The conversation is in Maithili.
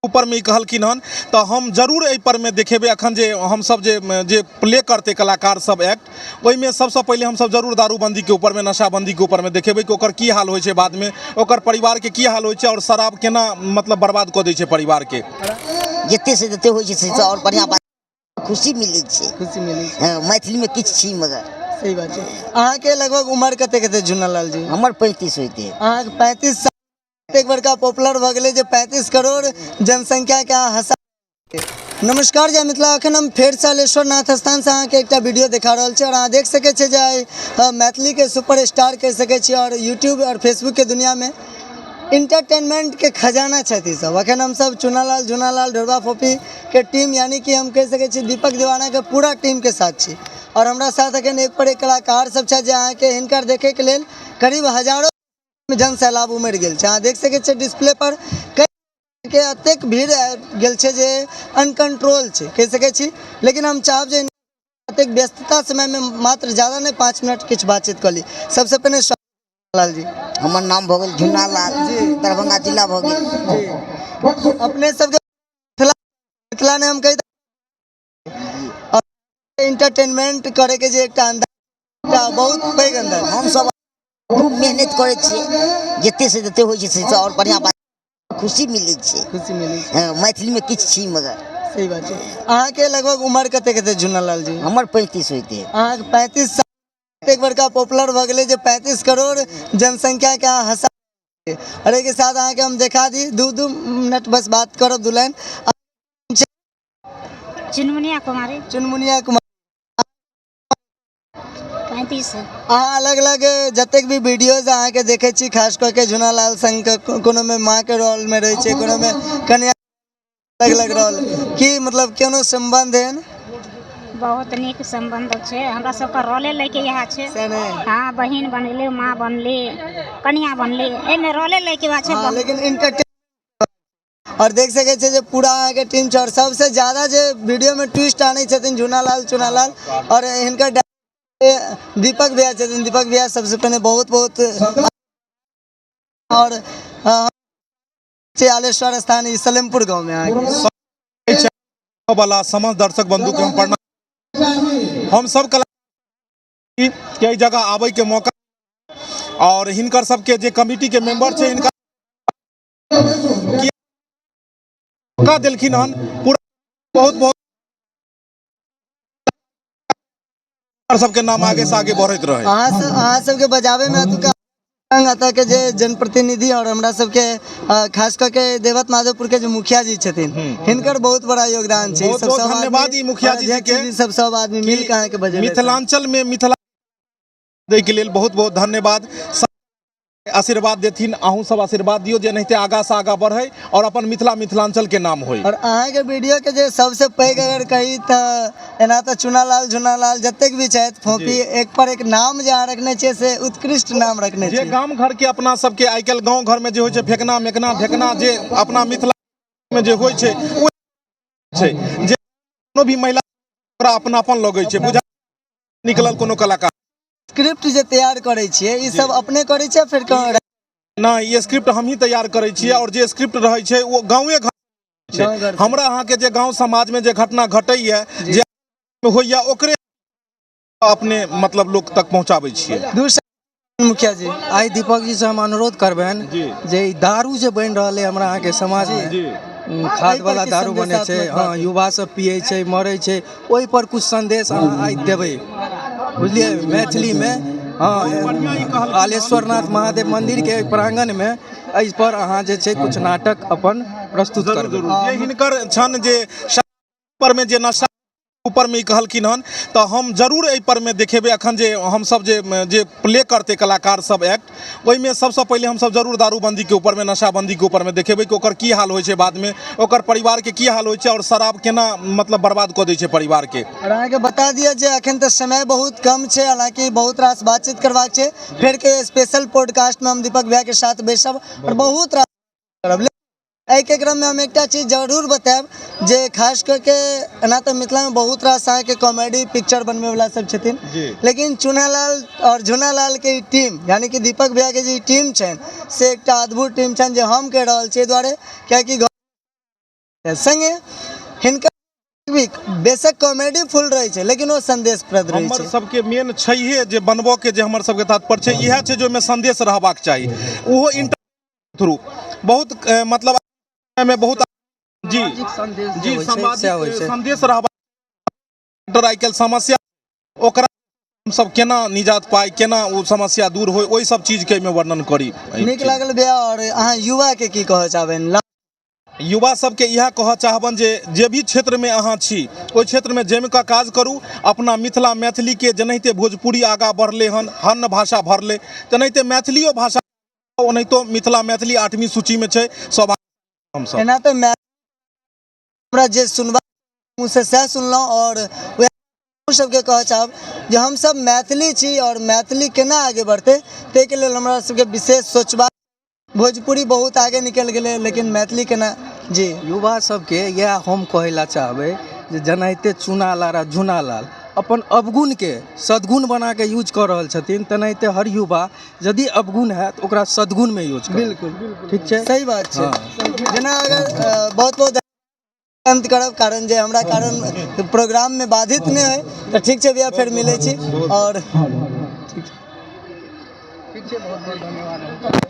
ऊपरमे ई कहलखिन हन, तऽ हम जरूर एहि परमे देखेबै। अखन जे हमसब जे जे प्ले करतै कलाकार सब एक्ट, ओहिमे सबसँ पहिले हमसब जरूर दारूबन्दीके ऊपरमे, नशाबन्दीके ऊपरमे देखेबै कि ओकर की हाल होइ छै, बादमे ओकर परिवारके की हाल होइ छै आओर शराब केना मतलब बर्बाद कऽ दै छै परिवारके। जते से जते होइ छै से आओर बढ़िआँ बात, खुशी मिलै छै। खुशी मिलै छै। हँ, मैथिलीमे किछु छी मगर। सही बात छै। अहाँके लगभग उमर कते कते झुन्नालाल जी? हमर 35 होइते। अहाँके 35 साल, एतेक बड़का पॉपुलर भऽ गेलै जे 35 करोड़ जनसंख्याके अहाँ हँसा। नमस्कार, जय मिथिला। अखन हम फेरसँ अलेश्वर नाथ स्थानसँ अहाँके एकटा वीडियो देखा रहल छी और अहाँ देख सकै छियै जे आइ मैथिलीके सुपर स्टार कहि सकै छी और यूट्यूब और फेसबुकके दुनिआमे इंटरटेनमेंटके खजाना छथि ई सब। अखन हमसब चुनालाल झुनालाल ढोरबा फोफीके टीम, यानी कि हम कहि सकै छी दीपक दीवानाके पूरा टीमके साथ छी और हमरा साथ अखन एक पर एक कलाकार सब छथि जे अहाँके हिनकर देखैके लेल करीब हजारो जन सैलाब उमड़ि गेल छै। अहाँ देख सकै छियै डिस्प्ले पर के एतेक भीड़ आबि गेल छै जे अनकंट्रोल छै कहि सकै छी। लेकिन हम चाहब जे एतेक व्यस्तता समयमे मात्र ज़्यादा नहि 5 मिनट किछु बातचीत कऽ ली। सबसँ पहिने लाल जी। हमर नाम भऽ गेल झुन्ना लाल, दरभंगा जिला भऽ गेल। जी, अपने सबके मिथिला ने हम कहि इंटरटेनमेंट करे के जे एकटा अंदाज, एकटा बहुत पैघ अंदाज। हमसब खूब मेहनत करै छियै, जते से जते होइ छै से आओर बढ़िआँ बात, खुशी मिलै छै। खुशी मिलै छै। हँ, मैथिलीमे किछु छी मगर। सही बात छै। अहाँके लगभग उमर कते कते झुन्नालाल जी? हमर 35 होइते। अहाँके 35 साल, एतेक बड़का पॉपुलर भऽ गेलै जे 35 करोड़ जनसंख्याके अहाँ हँसा। और एहिके साथ अहाँके हम देखा दी, 2-2 मिनट बस बात करब, 2 लाइन। चुनमुनिया कुमारी। चुनमुनिया कुमारी। 35। अहाँ अलग अलग जतेक भी वीडियोज अहाँके देखै छी, खास कऽ के झुनालाल संगके, कोनोमे माँके रोलमे रहै छै, कोनोमे कन्या, अलग अलग रोल, की मतलब कोनो सम्बन्ध एहन? बहुत नीक सम्बन्ध छै। हमरा सबके रोले लैके इएह छै। से नहि? हँ, बहिन बनली, माँ बनली, कनिया बनली, एहिमे रोले लैके बात छै। हँ, लेकिन इंटरटेन और देख सकै छियै जे पूरा अहाँके टीम छै और सबसे ज्यादा जे वीडियोमे ट्विस्ट आनै छथिन झुनालाल चुनालाल और हिनकर दीपक भैया छथिन। दीपक भैया, सबसे पहिने बहुत बहुत और आलेश्वर स्थान ई सलेमपुर गाँवमे अहाँके वाला समस्त दर्शक बंधु के हम प्रणाम। हम सब कला के एहि जगह आबै के मौका और हिनकर सबके जे कमिटी के मेंबर छै, हिनका मौका देलखिन हन, पूरा बहुत बहुत सबके नाम आगे से आगे बढ़ैत रहे। अहाँ सबके बजाबे में एतुका एतऽ के जे जनप्रतिनिधि और हमरा सबके खास कऽ के देवत माधोपुर के जे मुखिया जी छथिन, हिनकर बहुत बड़ा योगदान छै। बहुत सब बहुत सब धन्यवाद आदमी ई मुखिया जी अध्यक्ष के जी सब सब आदमी मिल के अहाँके बजेलथि। मिथिलांचल में मिथिला दै के लेल बहुत बहुत धन्यवाद। आशीर्वाद देथिन, अहूँ सब आशीर्वाद दियौ जे एनाहिते आगा से आगा बढ़े और अपन मिथिला मिथिलांचल के नाम होय। और अहाँके वीडियो के जे सबसे पैघ अगर कही तऽ एना तऽ चुनालाल झुनालाल जतेक भी छथि फोपी, एक पर एक नाम जे अहाँ रखने छियै से उत्कृष्ट नाम रखने जे छियै। गाम घर के अपना सबके आइ काल्हि गाँव घर में जे होइ छै फेकना मेकना ढेकना, जे अपना मिथिला में जे होइ छै ओ छै जे कोनो भी महिला ओकरा अपनापन लगै छै, बुझा निकलल कोनो कलाकार। स्क्रिप्ट जे तैयार करै छियै ई सब अपने करै छियै फिर कहाँ? नहि, ई स्क्रिप्ट हमही तैयार करै छियै और जे स्क्रिप्ट रहै छै ओ गाँवे घर छै। गाँव घर। हमरा अहाँके जे गाँव समाजमे जे घटना घटैए, जे होइए, ओकरे अपने मतलब लोक तक पहुँचाबै छियै। मुखिया जी, आइ दीपक जी से हम अनुरोध करबनि जे ई दारू जे बनि रहल है हमरा अहाँके समाजमे, खाद वाला एहि पर दारू किछु बनै छै, संदेशात्मक हँ, बात। युवा सब पियै छै, मरै छै, ओहि पर कुछ संदेश अहाँ आइ देबै, बुझलियै, मैथिलीमे। हँ, आलेश्वरनाथ महादेव मंदिरके प्रांगणमे एहि पर अहाँ जे छै कुछ नाटक अपन प्रस्तुत करबै। जे हिनकर छनि जे पर में जे नशा ऊपर में ई कहलखिन हन, तऽ हम जरूर एहि पर में देखेबै। अखन जे हमसब जे जे प्ले करतै कलाकार सब एक्ट, ओहिमे सबसँ पहिले हमसब जरूर दारूबन्दीके ऊपरमे, नशाबन्दीके ऊपरमे देखेबै कि ओकर की हाल होइ छै, बादमे ओकर परिवारके की हाल होइ छै आओर शराब केना मतलब बर्बाद कऽ दै छै परिवारके। और अहाँके बता दिअ जे अखन तऽ समय बहुत कम छै, हालांकि बहुत रास बातचीत करबाक छै, फेर के स्पेशल पॉडकास्टमे हम दीपक भैया के साथ बैसब और बहुत रास करब। एहिके क्रममे हम एकटा चीज जरूर बतायब जे खास कऽ के एना तऽ मिथिलामे बहुत रास अहाँके कॉमेडी पिक्चर बनबैवला सब छथिन, लेकिन चुनालाल आओर झुनालालके ई टीम, यानी कि दीपक भैयाके जे ई टीम छनि से एकटा अद्भुत टीम छनि, जे हम कहि रहल छी एहि दुआरे कियाकि संगे हिनकर भी बेशक कॉमेडी फुल रहै छै, लेकिन ओ संदेशप्रद रहै हमर छै। सबके मेन छैहे जे बनबऽके जे हमर सबके तात्पर्य छै, इएह छै जे ओहिमे संदेश रहबाक चाही, ओहो इंटर थ्रू बहुत मतलब मे बहुत जी सामाजिक संदेश जे जी होइ छै सएह होइ सामाजिक छै। संदेश रहबाक। आइ काल्हि समस्या, ओकरा हमसब केना निजात पाइ, केना ओ समस्या दूर होइ, ओहि सब चीजके एहिमे वर्णन करी। नीक लागल भैया। आओर अहाँ युवाके की कहऽ चाहबनि? युवा सबके इएह कहऽ चाहबनि जे जे भी क्षेत्रमे अहाँ छी, ओहि क्षेत्रमे जमि कऽ काज करू। अपना मिथिला मैथिलीके जेनाहिते भोजपुरी आगाँ बढ़लै हन, अन्य भाषा बढ़लै, तेनाहिते मैथिलियो भाषा, ओनाहितो मिथिला मैथिली 8वीं सूचीमे छै। सौभाग्य हमसब एना तऽ हमरा जे सुनबा मुँहसँ सएह सुनलहुँ, आओर वएह सबके कहऽ चाहब जे हमसब मैथिली छी आओर मैथिली केना आगे बढ़तै ताहिके लेल हमरा सबके विशेष सोचबाक। भोजपुरी बहुत आगे निकलि गेलै, लेकिन मैथिली केना? जी, युवा सबके इएह हम कहै लए चाहबै जे जेनाहिते चुनालाल आ झुनालाल अपन अवगुणके सद्गुण बनाके यूज कऽ रहल छथिन, तेनाहिते हर युवा यदि अवगुण है तऽ ओकरा सद्गुणमे यूज करू। बिल्कुल ठीक छै। सही बात छै। हँ। जेना अगर बहुत बहुत अंत करब, कारण जे हमरा कारण प्रोग्राममे बाधित नहि होइ। तऽ ठीक छै भैया, फेर मिलै छी। आओर ठीक छै, बहुत बहुत धन्यवाद।